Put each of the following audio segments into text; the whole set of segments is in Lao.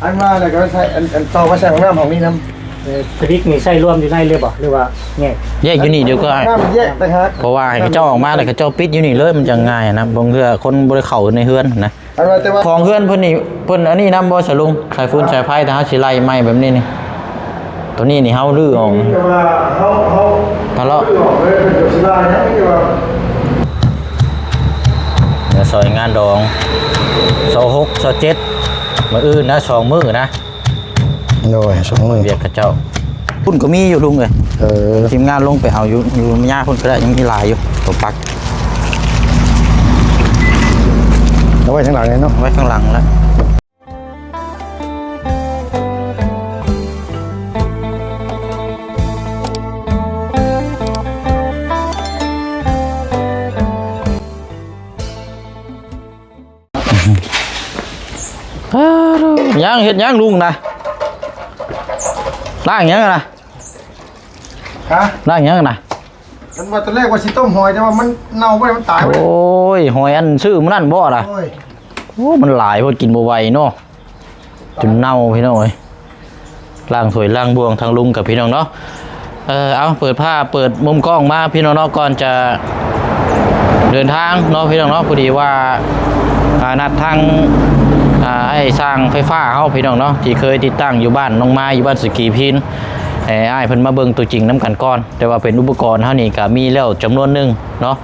ອັນວ່າແລ້ວກໍໃສ່ ອັນ ອັນຕໍ່ມາໃສ່ຫ້ອງນ້ຳຫ້ອງນີ້ນຳ. ເອີ ສະວິກນີ້ໃສ່ລວມຢູ່ໃນເລີຍບໍ່ ຫຼືວ່າແຍກ? ແຍກຢູ່ນີ້ດຽວກໍອ້າຍ ນ້ຳແຍກຕ່າງຫາກ ເພາະວ່າໃຫ້ເຂົາເຈົ້າອອກມາແລ້ວເຂົາເຈົ້າປິດຢູ່ນີ້ເລີຍ ມັນຈັ່ງງ່າຍນະ. ບາງເທື່ອຄົນບໍ່ໄດ້ເຂົ້າໃນເຮືອນນະ. ອັນວ່າແຕ່ວ່າຂອງເຮືອນເພິ່ນນີ້ ເພິ່ນອັນນີ້ນຳບໍ່ສະລຸງ? ສາຍຟືນສາຍໄຟ ຖ້າເຮົາຊິໄລ່ໃໝ່ແບບນີ້ນີ້ ໂຕນີ້ນີ້ເຮົາຮື້ອອກ. ແຕ່ວ່າເຮົາ ເຮົາ ທະເລາະ ຮື້ອອກເລີຍ ເພິ່ນກໍຊິວ່າຫຍັງ ແຕ່ວ່າ ເມື່ອຊອຍງານດອງ ຊາວຫົກ ຊາວເຈັດ ມື້ອື່ນນະ ສອງມື້ນະ. ໂດຍ ສອງມື້ ວຽກເຂົາເຈົ້າ. ພຸ້ນກໍມີຢູ່ລຸງເອີຍ. ເອີ ທີມງານລົງໄປເອົາຢູ່ ຢູ່ມະຍາພຸ້ນກໍໄດ້ ຍັງມີຫຼາຍຢູ່ ຕົວປັກ. ເອົາໄວ້ທາງຫຼັງເລີຍເນາະ ໄວ້ຂ້າງຫຼັງແລ້ວ. ຍັງເຮັດຫຍັງລຸງນະ? ລ້າງຫຍັງນະ? ຮະ? ລ້າງຫຍັງນະ? ມັນວ່າຕອນແລກວ່າຊິຕົ້ມຫອຍ ແຕ່ວ່າມັນເນົ່າໄປ ມັນຕາຍໄປ. ໂອ້ຍ ຫອຍອັນຊື້ມື້ນັ້ນບໍ່ລະ? ໂອ້ຍ ໂອ້ ມັນຫຼາຍໂພດ ກິນບໍ່ໄຫວເນາະ ຈົນເນົ່າພີ່ນ້ອງເອີຍ. ລ້າງຖ້ວຍລ້າງບ່ວງທາງລຸງກັບພີ່ນ້ອງເນາະ. ເອີ ເອົາ ເປີດພາບເປີດມຸມກ້ອງມາພີ່ນ້ອງເນາະ ກ່ອນຈະເດີນທາງເນາະພີ່ນ້ອງເນາະ. ພໍດີວ່າ ອ່າ ນັດທາງ ອ່າ ອ້າຍຊ່າງໄຟຟ້າເຮົາພີ່ນ້ອງເນາະ ທີ່ເຄີຍຕິດຕັ້ງຢູ່ບ້ານໜອງມາຍ ຢູ່ບ້ານສະກີພີນ ໃຫ້ອ້າຍເພິ່ນມາເບິ່ງຕົວຈິງນຳກັນກ່ອນ. ແຕ່ວ່າເປັນອຸປະກອນເຮົານີ້ກໍມີແລ້ວຈຳນວນໜຶ່ງເນາະ.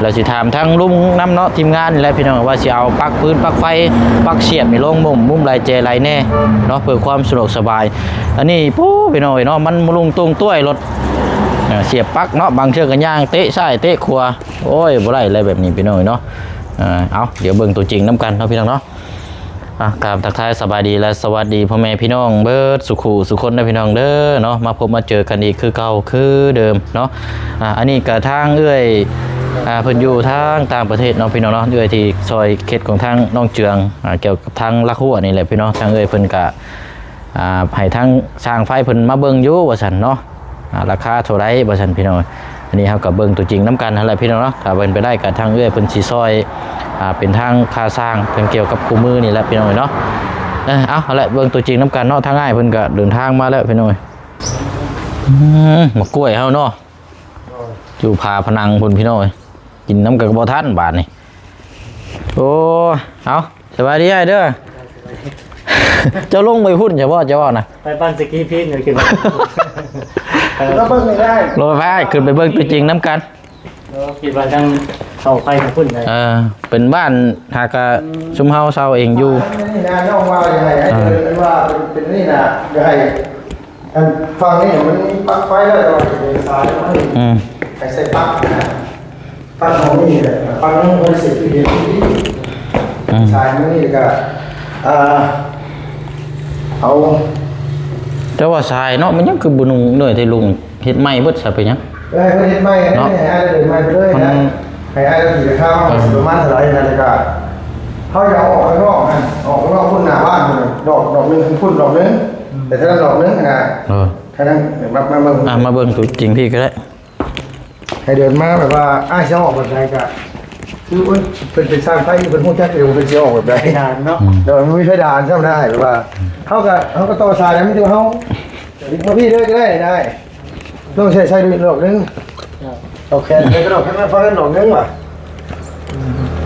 ແລ້ວຊິຖາມທາງລຸງນຳເນາະ ທີມງານນີ້ແຫຼະພີ່ນ້ອງ ວ່າຊິເອົາປັກຟືນປັກໄຟ ປັກສຽບນີ້ລົງມຸມ ມຸມໃດແຈໃດແດ່ເນາະ ເພື່ອຄວາມສະດວກສະບາຍ. ອັນນີ້ ປູ ພີ່ນ້ອງເອີຍເນາະ ມັນມາລຸງຕົງຕ້ວຍລົດ ອ່າ ສຽບປັກເນາະ ບາງເທື່ອກໍຍ່າງເຕະຊ້າຍເຕະຂວາ ໂອ້ຍ ບໍ່ໄດ້ແລ້ວແບບນີ້ພີ່ນ້ອງເອີຍເນາະ. ເອົາ ດຽວເບິ່ງຕົວຈິງນຳກັນເນາະພີ່ນ້ອງເນາະ. ອ່ະ ກາບທັກທາຍສະບາຍດີ ແລະ ສະຫວັດດີພໍ່ແມ່ພີ່ນ້ອງເບິດສູ່ຄູ່ສູ່ຄົນເດີພີ່ນ້ອງເດີເນາະ. ມາພົບມາເຈີກັນອີກຄືເກົ່າຄືເດີມເນາະ. ອ່າ ອັນນີ້ກະທາງເອື້ອຍ ອ່າ ເພິ່ນຢູ່ທາງຕ່າງປະເທດເນາະພີ່ນ້ອງເນາະ ເອື້ອຍທີ່ຊ່ອຍເຂດຂອງທາງນ້ອງເຈືອງ ອ່າ ກ່ຽວກັບທາງລັກຮົ້ວນີ້ແຫຼະພີ່ນ້ອງ. ທາງເອື້ອຍເພິ່ນກະ ອ່າ ໃຫ້ທາງຊ່າງໄຟເພິ່ນມາເບິ່ງຢູ່ວ່າຊັ້ນເນາະ ອ່າ ລາຄາເທົ່າໃດວ່າຊັ້ນພີ່ນ້ອງ. ອັນນີ້ເຮົາກໍເບິ່ງຕົວຈິງນຳກັນຫັ້ນແຫຼະພີ່ນ້ອງເນາະ. ຖ້າເປັນໄປໄດ້ກໍທາງເອື້ອຍເພິ່ນຊິຊ່ອຍ ອ່າ ເປັນທາງຄ່າຊ່າງເພິ່ນກ່ຽວກັບຄູ່ມື້ນີ້ແຫຼະພີ່ນ້ອງເນາະ. ເອີ ເອົາ ເອົາແຫຼະ ເບິ່ງຕົວຈິງນຳກັນເນາະ. ທາງອ້າຍເພິ່ນກໍເດີນທາງມາແລ້ວພີ່ນ້ອງເອີຍ. ອືມ ໝາກກ້ວຍເຮົາເນາະ ຢູ່ຜາຜະນັງພຸ້ນພີ່ນ້ອງເອີຍ. ກິນນຳກັນກໍບໍ່ທັນບາດນີ້. ໂອ້ ເອົາ ສະບາຍດີອ້າຍເດີ. ເຈົ້າລົງໄປພຸ້ນຊະບໍ່ ເຈົ້າເວົ້ານະ? ໄປບ້ານສະກີພີນ ຂຶ້ນ ເອີ ລອງເບິ່ງໄດ້ ລອງໄປ ຂຶ້ນໄປເບິ່ງຕົວຈິງນຳກັນ. ເອີ ຄິດວ່າທາງເສົາໄຟທາງພຸ້ນໄດ໋. ເອີ ເປັນບ້ານຫາກະ ອືມ ຊຸມເຮົາເຊົ່າເອງຢູ່. ນີ້ນະ ນ້ອງວ່າຢາກໃຫ້ ເອີ ເອີ້ນວ່າເປັນ ເປັນນີ້ນະ ຢາກໃຫ້ ອັນຝັ່ງນີ້ມັນມີປັກໄຟແລ້ວ ແຕ່ວ່າເປັນສາຍມັນ ອືມ ໃຫ້ໃສ່ປັກນະ. ປັກຂອງນີ້ແຫຼະ ປັກນີ້ມັນເສຍບຢູ່ເດ ອືມ ສາຍມັນນີ້ກະ ອ່າ ເອົາ ແຕ່ວ່າສາຍເນາະ ມັນຍັງຄືບໍ່ນຸ່ງເນີຍແທ້ລຸງ? ເຮັດໃໝ່ເບິດຊະ ເປັນຫຍັງ? ເອີ ໃຫ້ເພິ່ນເຮັດໃໝ່ ເນາະ ໃຫ້ອ້າຍເດີນໃໝ່ໄປເລີຍນະ. ໃຫ້ອ້າຍເດີນໄປເລີຍ ມັນຊິປະມານເທົ່າໃດນະ? ແລ້ວກະເຮົາຢາກອອກຂ້າງນອກຫັ້ນ ອອກຂ້າງນອກພຸ້ນ ໜ້າບ້ານພຸ້ນ ດອກ ດອກໜຶ່ງ ພຸ້ນດອກໜຶ່ງ ອືມ ແຕ່ທາງນັ້ນດອກໜຶ່ງນະ. ເອີ ທາງນັ້ນ ມາ ມາເບິ່ງ ອ່ະ ມາເບິ່ງຕົວຈິງພີ້ກໍໄດ້. ໃຫ້ເດີນມາແບບວ່າອ້າຍຊິອອກແບບໃດກະ ຄືເພິ່ນ ເພິ່ນເປັນຊ່າງໄຟ ເພິ່ນຮູ້ຈັກຢູ່ວ່າເພິ່ນຊິອອກແບບໃດ ເນາະ. ອືມ ໂດຍ ມັນມີເພດານຊ້ຳນະ ແບບວ່າເຮົາກະ ເຮົາກະຕໍ່ສາຍແລ້ວ ມີແຕ່ເຮົາ ມາພີ້ເດີກໍໄດ້ນະ. ຕ້ອງໃຊ້ ໃຊ້ດອກໜຶ່ງ ເອົາແຂນໃສ່ກະດອກ ທາງນັ້ນຝັ່ງນັ້ນດອກໜຶ່ງວ່າ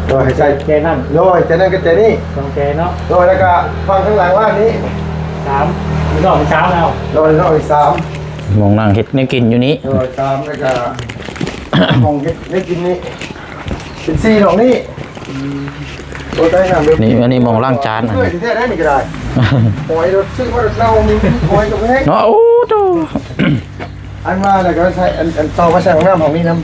ໂດຍ ໃສ່ແຈນັ້ນ ໂດຍ ແຈນັ້ນກັບແຈນີ້ ສອງແຈເນາະ. ໂດຍ ແລ້ວກະຝັ່ງທາງຫຼັງບ້ານນີ້ ສາມ ດອກສາມແລ້ວ ໂດຍ ດອກສາມ ໝ່ອງນັ່ງເຮັດແນວກິນຢູ່ນີ້ ໂດຍ ສາມ ແລ້ວກະ ໝ່ອງເຮັດແນວກິນນີ້ ເປັນສີ່ດອກນີ້. ອືມ ໂອ້ ໄດ້ນະ ນີ້ ອັນນີ້ໝ່ອງລ້າງຈານ ເອີ ແທ້ໆ ນີ້ກໍໄດ້ ຫອຍລົດຊື້ມາລົດເນົ່າ ມີຫອຍກໍແພງເນາະ. ໂອ້ ໂຕ ອັນວ່າແລ້ວກໍໃສ່ ອັນ ອັນຕໍ່ມາໃສ່ຫ້ອງນ້ຳຫ້ອງນີ້ນຳ.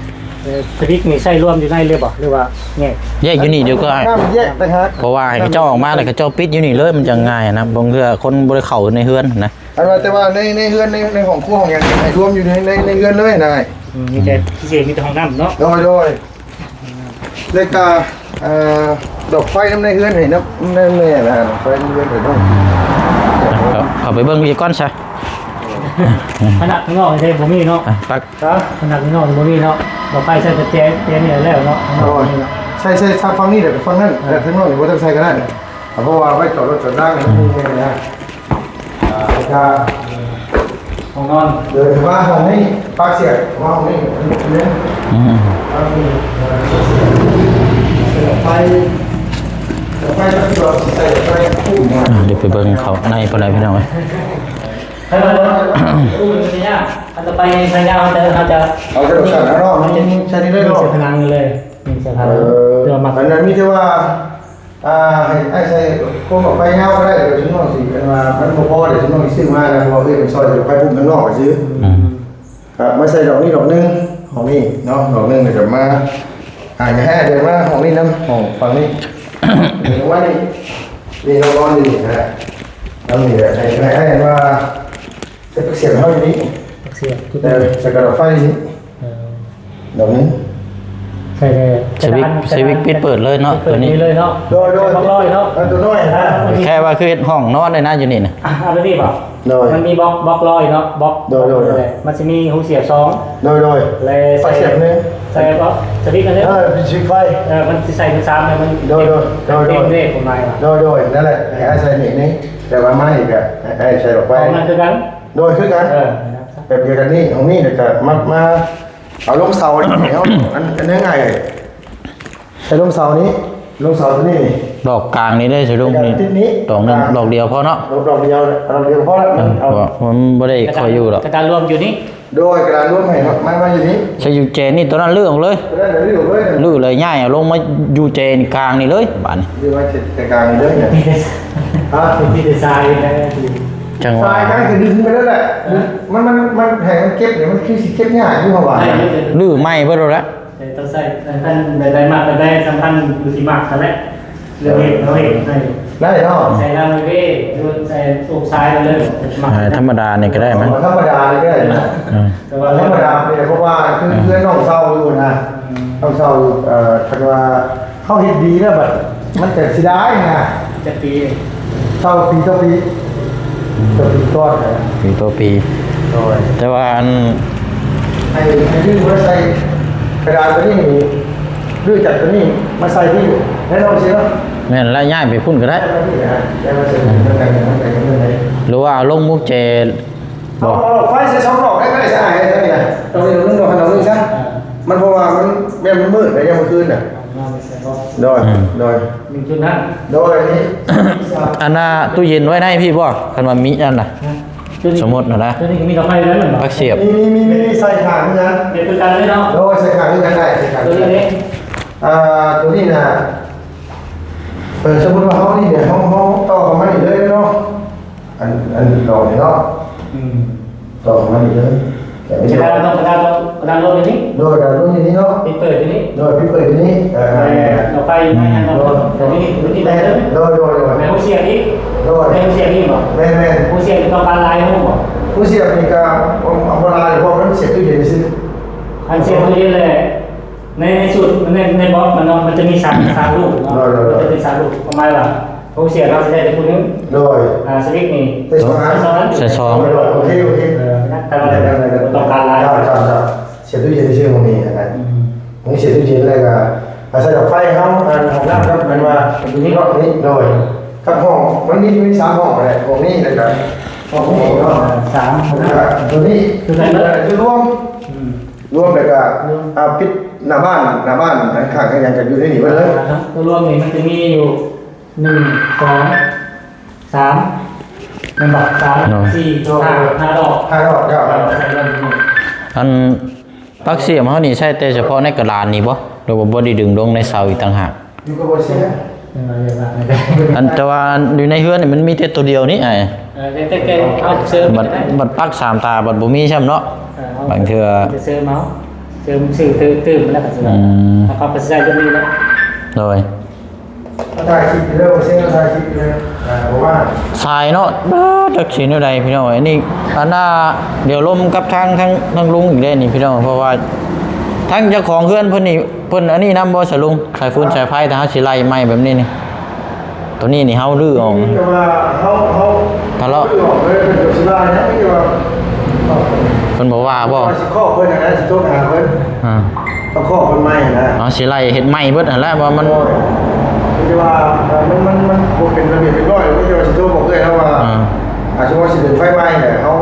ເອີ ສະວິກນີ້ໃສ່ລວມຢູ່ໃນເລີຍບໍ່ ຫຼືວ່າແຍກ? ແຍກຢູ່ນີ້ດຽວກໍອ້າຍ ນ້ຳແຍກຕ່າງຫາກ ເພາະວ່າໃຫ້ເຂົາເຈົ້າອອກມາແລ້ວເຂົາເຈົ້າປິດຢູ່ນີ້ເລີຍ ມັນຈັ່ງງ່າຍນະ. ບາງເທື່ອຄົນບໍ່ໄດ້ເຂົ້າໃນເຮືອນນະ. ອັນວ່າ ແຕ່ວ່າໃນ ໃນເຮືອນ ໃນ ໃນຫ້ອງຄົວຫ້ອງຫຍັງໃຫ້ລວມຢູ່ໃນ ໃນ ໃນເຮືອນເລີຍນະ. ອືມ ມີແຕ່ ອືມ ພິເສດມີແຕ່ຫ້ອງນ້ຳເນາະ. ໂດຍ ໂດຍ ແລ້ວກະ ເອີ ດອກໄຟນຳໃນເຮືອນໃຫ້ນຳ ນຳແດ່ນະ ດອກໄຟໃນເຮືອນໃຫ້ນຳ. ເຂົ້າ ເຂົ້າໄປເບິ່ງອີກກ່ອນຊະ. ຂະໜາດຂ້າງນອກນີ້ບໍ່ມີເນາະ. ອ່ະ ປັກ ຮະ? ຂະໜາດຂ້າງນອກນີ້ບໍ່ມີເນາະ. ດອກໄຟໃສ່ແຕ່ແຈ ແຈນີ້ແລ້ວເນາະ ຂ້າງນອກນີ້ເນາະ. ໂອ້ຍ ໃສ່ ໃສ່ ໃສ່ຝັ່ງນີ້ແຫຼະ ຝັ່ງນັ້ນ ເອີ ແຕ່ທາງນອກນີ້ບໍ່ຕ້ອງໃສ່ກໍໄດ້ ເພາະວ່າໄວ້ຈອດລົດຈອດລາງໃຫ້ມັນມີແນ່ນະ. ອ່າ ຫ້ອງນອນ ໂດຍວ່າຫ້ອງນີ້ ປາກສຽບວ່າຫ້ອງນີ້ ອືມ ປາກນີ້ ເອີ ເສຍບໄຟ ເສຍບໄຟ ເສຍບໄຟ ອ່າ ດຽວໄປເບິ່ງເຂົ້າໃນພຸ້ນແຫຼະພີ່ນ້ອງເອີຍ. ຄັນວ່າ ມັນຈະຍາກ ຄັນຕໍ່ໄປໃນໄລຍະເຮົາຈະ ເຮົາຈະ ເຮົາຈະສັ່ງເນາະ ເຮົາຈະຍິງໃສ່ນີ້ເລີຍເນາະ ຍິງໃສ່ຜະນັງເລີຍ ຍິງໃສ່ຜະນັງ ເອີ ເພື່ອມັດ ອັນນັ້ນມີແຕ່ວ່າ ອ່າ ໃຫ້ອ້າຍໃສ່ໂຄມອອກໄຟຍາວກໍໄດ້ ດຽວຊຸມນ້ອງຊິ ອັນວ່າມັນບໍ່ພໍ ດຽວຊຸມນ້ອງຊິຊື້ມານະ ເພາະວ່າເອື້ອຍເພິ່ນຊ່ອຍໄຟປຸ້ມຂ້າງນອກຊື່ ອືມ ກໍມາໃສ່ດອກນີ້ດອກໜຶ່ງ ຫ້ອງນີ້ເນາະ ດອກໜຶ່ງ ແລ້ວກໍມາ ອ່າ ຢ່າໃຫ້ເດີນມາຫ້ອງນີ້ນຳ ຫ້ອງຝັ່ງນີ້ ເດີນມານີ້ ນີ້ ນ້ອງນອນຢູ່ນີ້ນະ ນອນນີ້ແຫຼະ ໃຫ້ ໃຫ້ ໃຫ້ວ່າ ໃສ່ປາກສຽບເຮົາຢູ່ນີ້ ປາກສຽບ ເອີ ໃສ່ກະດອກໄຟຢູ່ນີ້ ເອີ ດອກໜຶ່ງ ໃສ່ແຕ່ ສະວິດ ສະວິດປິດເປີດເລີຍເນາະ ເປີດ ຕົວນີ້ ນີ້ເລີຍເນາະ ໂດຍ ໂດຍ ບັກລອຍເນາະ ເອີ ຕົວນ້ອຍນະ ອ່າ ແຄ່ວ່າຄືເຮັດຫ້ອງນອນເລີຍນະ ຢູ່ນີ້ນະ ອ່າ ເອົາແບບນີ້ບໍ? ໂດຍ ມັນມີບັອກ ບັອກລອຍເນາະ ບັອກ ໂດຍ ໂດຍ ໂດຍ ມັນຊິມີຮູເສຍສອງ ໂດຍ ໂດຍ ແລະ ປາກສຽບໜຶ່ງ ໃສ່ ໃສ່ສະວິດອັນໜຶ່ງ ເອີ ສະວິດໄຟ ເອີ ມັນຊິໃສ່ເປັນສາມ ແລ້ວມັນ ໂດຍ ໂດຍ ໂດຍ ໂດຍ ເປັນເລກກົດໝາຍວ່າ ໂດຍ ໂດຍ ນັ້ນແຫຼະ ໃຫ້ອ້າຍໃສ່ນີ້ ນີ້ ແຕ່ວ່າມານີ້ກໍໃຫ້ອ້າຍໃສ່ດອກໄຟ ຫ້ອງນັ້ນຄືກັນ ໂດຍ ຄືກັນ ເອີ ແບບດຽວກັນນີ້ ຫ້ອງນີ້ ແລ້ວກໍມາ ມາ ເອົາລົງເສົານີ້ ເອົາ ອັນ ອັນງ່າຍ ໃສ່ລົງເສົານີ້ ລົງເສົາຕົວນີ້ນີ້ ດອກກາງນີ້ເດ້ ໃສ່ລົງນີ້ ດອກນີ້ ດອກໜຶ່ງ ອ່າ ດອກດຽວພໍເນາະ ດອກ ດອກດຽວ ດອກດຽວພໍແລ້ວ ເອີ ເອົາ ເພາະວ່າມັນບໍ່ໄດ້ຄ່ອຍຢູ່ດອກ ກະດານລວມຢູ່ນີ້ ໂດຍ ກະດານລວມໃຫ້ເນາະ ມາ ມາຢູ່ນີ້ ໃສ່ຢູ່ແຈນີ້ ຕົວນັ້ນລຶອອກເລີຍ ຕົວນັ້ນລຶອອກເລີຍ ຫຼື ແລ້ວຍ້າຍເອົາລົງມາຢູ່ແຈນີ້ກາງນີ້ເລີຍບາດນີ້ ຫຼືວ່າແຈກາງນີ້ເລີຍ ຮະ ມີແຕ່ຊາຍ ຈັ່ງວ່າ ຊາຍກໍດຶງໄປແລ້ວແຫຼະ ມັນ ມັນ ມັນໃຫ້ມັນເກັບນີ້ ມັນຄືຊິເກັບຍາກຢູ່ ເພາະວ່າ ຫຼືໃໝ່ເບິດແລ້ວແຫຼະ ແຕ່ຕ້ອງໃຊ້ ຄັນໃດໆມັກ ໃດໆສຳຄັນຢູ່ທີ່ມັກຫັ້ນແຫຼະ ເລື່ອງເຮັດເຮົາເຮັດໃຫ້ ໄດ້ເນາະ ໃສ່ລາງເວ ຫຼືໃສ່ໂອກຊາຍເລີຍ ມັກ ອ່າ ທຳມະດານີ້ກໍໄດ້ມັ້ງ ທຳມະດານີ້ກໍໄດ້ນະ ອ່າ ແຕ່ວ່າທຳມະດານີ້ ເພາະວ່າຄື ອ່າ ເຮືອນນ້ອງເຊົ່າຢູ່ນະ ອືມ ນ້ອງເຊົ່າຢູ່ ເອີ ຄັນວ່າເຮົາເຮັດດີແລ້ວບັດມັນກໍເສຍດາຍນະ ຈັກປີ ເຊົ່າປີຕໍ່ປີ ອືມ ຕໍ່ປີກ່ອນນະ ປີຕໍ່ປີ ໂດຍ ແຕ່ວ່າອັນ ໃຫ້ ໃຫ້ດຶງມາໃສ່ກະດານຕົວນີ້ນີ້ ຫຼືຈາກຕົວນີ້ມາໃສ່ທີ່ແນ່ນອນຊິເນາະ ແມ່ນລະ ຍ້າຍໄປພຸ້ນກໍໄດ້ ຍ້າຍໄປພຸ້ນກໍໄດ້ ຍ້າຍມາໃສ່ ອືມ ມັນໄດ້ ມັນໄດ້ ມັນໄດ້ ຫຼືວ່າເອົາລົງມຸກແຈ ເອົາ ເອົາໄຟໃສ່ສອງດອກໄດ້ ກໍໄດ້ຊະ ດອກນີ້ດອກໜຶ່ງ ດອກນັ້ນດອກໜຶ່ງຊະ ອ່າ ມັນ ເພາະວ່າມັນ ແມ່ນມັນມືດໃນຍາມມື້ຄືນນະ ໂດຍ ອືມ ໂດຍ ໜຶ່ງຈຸດຫ້າ ໂດຍ ນີ້ ອັນນ່າ ຕູ້ເຢັນໄວ້ໃນພີ້ບໍ່? ຄັນວ່າມີອັນນະ ຮະ? ສົມມຸດນະ ຕົວນີ້ກໍມີດອກໄຟຢູ່ແລ້ວແມ່ນບໍ່? ປາກສຽບ ມີ ມີ ມີ ມີ ມີໃສ່ຂ້າງເຮືອນ ເປັນຄືກັນເລີຍເນາະ ໂດຍ ໃສ່ຂ້າງເຮືອນໄດ້ ໃສ່ຂ້າງເຮືອນ ຕົວນີ້ເດ້ ອ່າ ຕົວນີ້ນະ ເອີ ສົມມຸດວ່າເຮົານີ້ເນຍ ເຮົາ ເຮົາຕໍ່ເຂົ້າມານີ້ເລີຍເນາະ ອັນ ອັນດອກນີ້ເນາະ ອືມ ຕໍ່ເຂົ້າມານີ້ເລີຍ ແຕ່ໄປ ກະດານ ກະດານ ກະດານລົງຢູ່ນີ້ ໂດຍ ກະດານລົງຢູ່ນີ້ເນາະ ປິດເປີດຢູ່ນີ້ ໂດຍ ປິດເປີດຢູ່ນີ້ ເອີ ແລ້ວໄຟຢູ່ໃນຫັ້ນເນາະ ໂດຍ ຕົວນີ້ ຕົວນີ້ໄປເລີຍ ໂດຍ ໂດຍ ໂດຍ ແມ່ນຮູເສຍບອີກ ໂດຍ ແມ່ນຮູເສຍບອີກບໍ່? ແມ່ນໆ ຮູເສຍບນີ້ຕ້ອງການຫຼາຍຮູບໍ່? ຮູເສຍບນີ້ກໍບໍ່ຫຼາຍ ເພາະມັນເສຍບຕູ້ເຢັນຊື່ໆ ອັນເສຍບຕູ້ເຢັນແຫຼະ ໃນ ໃນຊຸດ ໃນ ໃນບັອກມັນເນາະ ມັນຈະມີສາມ ສາມລູກເນາະ ໂດຍ ໂດຍ ໂດຍ ມັນຈະເປັນສາມລູກ ປະມານວ່າ ໂຮງເສຍເຮົາຊິໄດ້ແຕ່ຜູ້ໜຶ່ງ ໂດຍ ອ່າ ສະວິດນີ້ ໃສ່ສອງອັນ ໃສ່ສອງ ໂດຍ ໂອເຄ ໂອເຄ ເອີ ແຕ່ວ່າ ໄດ້ ໄດ້ ໄດ້ ບໍ່ຕ້ອງການຫຼາຍ ເຈົ້າ ເຈົ້າ ເຈົ້າ ເສຍບຕູ້ເຢັນຊື່ ຫ້ອງນີ້ນະ ອືມ ຫ້ອງເສຍບຕູ້ເຢັນ ແລ້ວກໍອາໄສດອກໄຟເຮົາ ອັນຫ້ອງນ້ຳກັບ ແມ່ນວ່າ ນີ້ເນາະ ນີ້ ໂດຍ ກັບຫ້ອງ ມັນມີ ມີສາມຫ້ອງແຫຼະ ຫ້ອງນີ້ ແລ້ວກໍຫ້ອງນີ້ເນາະ ສາມ ແລ້ວກໍຕົວນີ້ ຕົວນີ້ ຕົວລວມ ອືມ ລວມ ແລ້ວກໍ ລວມ ອ່າ ປິດໜ້າບ້ານ ໜ້າບ້ານ ທາງຂ້າງ ທາງຫຍັງກໍຢູ່ໃນນີ້ເບິດເລີຍ ອ່າ ຕົວລວມນີ້ມັນຈະມີຢູ່ ໜຶ່ງ ສອງ ສາມ ແມ່ນບໍ່? ສາມ ເນາະ ສີ່ ໂດຍ ຫ້າ ຫ້າດອກ ຫ້າດອກ ເຈົ້າ ໃສ່ລວມນີ້ ອັນປາກສຽບເຮົານີ້ໃຊ້ແຕ່ສະເພາະໃນກະດານນີ້ບໍ່? ຫຼືວ່າບໍ່ໄດ້ດຶງລົງໃນເສົາອີກຕ່າງຫາກ? ຢູ່ກັບບໍ່ເສຍ ອັນ ແຕ່ວ່າຢູ່ໃນເຮືອນນີ້ມັນມີແຕ່ຕົວດຽວນີ້ ເອີ ແຕ່ ແຕ່ເຮົາເສີມ ບັດ ບັດປັກສາມຕາບັດບໍ່ມີຊ້ຳເນາະ ເອີ ບາງເທື່ອ ເຮົາຈະເສີມເອົາ ເສີມ ຊື້ຕື່ມ ຕື່ມແລ້ວກໍຊິ ອືມ ແລ້ວກໍຊິໃຊ້ຕົວນີ້ແຫຼະ ໂດຍ ຖ່າຍຄລິບຢູ່ເດີ ບໍ່ເຊັງ ຖ່າຍຄລິບຢູ່ເດີ ອ່າ ບໍ່ວ່າງ ສາຍເນາະ ບາດ ຈັກຊິແນວໃດພີ່ນ້ອງເອີຍ ນີ້ ອັນນ່າ ດຽວລົມກັບທາງ ທາງ ທາງລຸງອີກເດ້ນີ້ພີ່ນ້ອງ ເພາະວ່າທາງເຈົ້າຂອງເຮືອນເພິ່ນນີ້ ເພິ່ນອັນນີ້ນຳບໍ່ສະລຸງ ສາຍຟືນສາຍໄຟ ຖ້າເຮົາຊິໄລ່ໄມ້ແບບນີ້ນີ້ ຕົວນີ້ນີ້ເຮົາຮື້ອອກ ແຕ່ວ່າເຮົາ ເຮົາ ທະເລາະ ຮື້ອອກເລີຍ ເພິ່ນກໍຊິວ່າຫຍັງ ແຕ່ວ່າ ເພິ່ນບໍ່ວ່າບໍ່ ວ່າຊິຂໍເພິ່ນຫັ້ນນະ ຊິໂທຫາເພິ່ນ ອ່າ ຕ້ອງຂໍເພິ່ນໃໝ່ຫັ້ນນະ ເຮົາຊິໄລ່ເຮັດໃໝ່ເບິດຫັ້ນແຫຼະ ວ່າມັນ ໂອ້ຍ ມີແຕ່ວ່າ ເອີ ມັນ ມັນ ມັນບໍ່ເປັນລະບຽບຮຽບຮ້ອຍ ມີແຕ່ວ່າຊິໂທບອກເອື້ອຍເຮົາວ່າ ອ່າ ສົມມຸດວ່າຊິເດີນໄຟໄໝ້ແຫຼະ ເຮົາ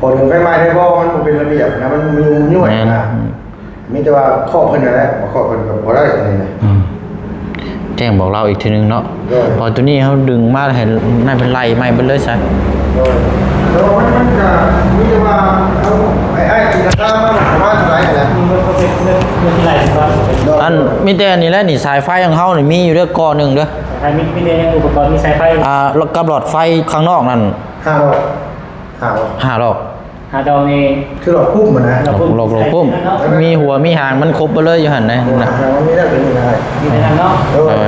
ຂໍເດີນໄຟໄໝ້ໄດ້ບໍ່? ມັນບໍ່ເປັນລະບຽບນະ ມັນ ມັນຫຍຸ້ງຫຍຸ້ງ ແມ່ນ ນະ. ອືມ ມີແຕ່ວ່າເຄາະເພິ່ນນັ້ນແຫຼະ ບໍ່ເຄາະເພິ່ນກໍບໍ່ໄດ້ອັນນີ້ນະ. ອືມ ແຈ້ງບອກລາວອີກເທື່ອໜຶ່ງເນາະ. ໂດຍ ເພາະໂຕນີ້ເຮົາດຶງມາໃຫ້ນັ້ນເພິ່ນໄລ່ໃໝ່ເບິດເລີຍຊະ. ໂດຍ ແຕ່ວ່າມັນ ມັນກະມີແຕ່ວ່າເຮົາ ໄອ້ ໄອ້ຕີລາຄາມາປະມານເທົ່າໃດຫັ້ນແຫຼະ? ອືມ ມັນກໍເປັນເລື່ອງ ເລື່ອງທີ່ໄລ່ກ່ອນ. ໂດຍ ອັນ ມີແຕ່ອັນນີ້ແຫຼະນີ້ ສາຍໄຟຂອງເຮົານີ້ມີຢູ່ເດີ ກ້ອນໜຶ່ງເດີ. ສາຍໄຟ ມີ ມີແຕ່ອຸປະກອນ ມີສາຍໄຟ ອ່າ ກັບຫຼອດໄຟຂ້າງນອກນັ້ນ ຫ້າດອກ ຫ້າດອກ ຫ້າດອກ ຫ້າດອກນີ້ ຄືດອກປຸ້ມຫັ້ນນະ ດອກປຸ້ມ ດອກ ດອກປຸ້ມ ໃສ່ເນາະ ມີຫົວມີຫາງມັນຄົບເບິດເລີຍຢູ່ຫັ້ນນະ. ໂອ້ ນະ ຫາງມັນມີແລ້ວ ຕົວນີ້ນະ ມີແຕ່ນັ້ນເນາະ. ໂອ້ ໂອ້ຍ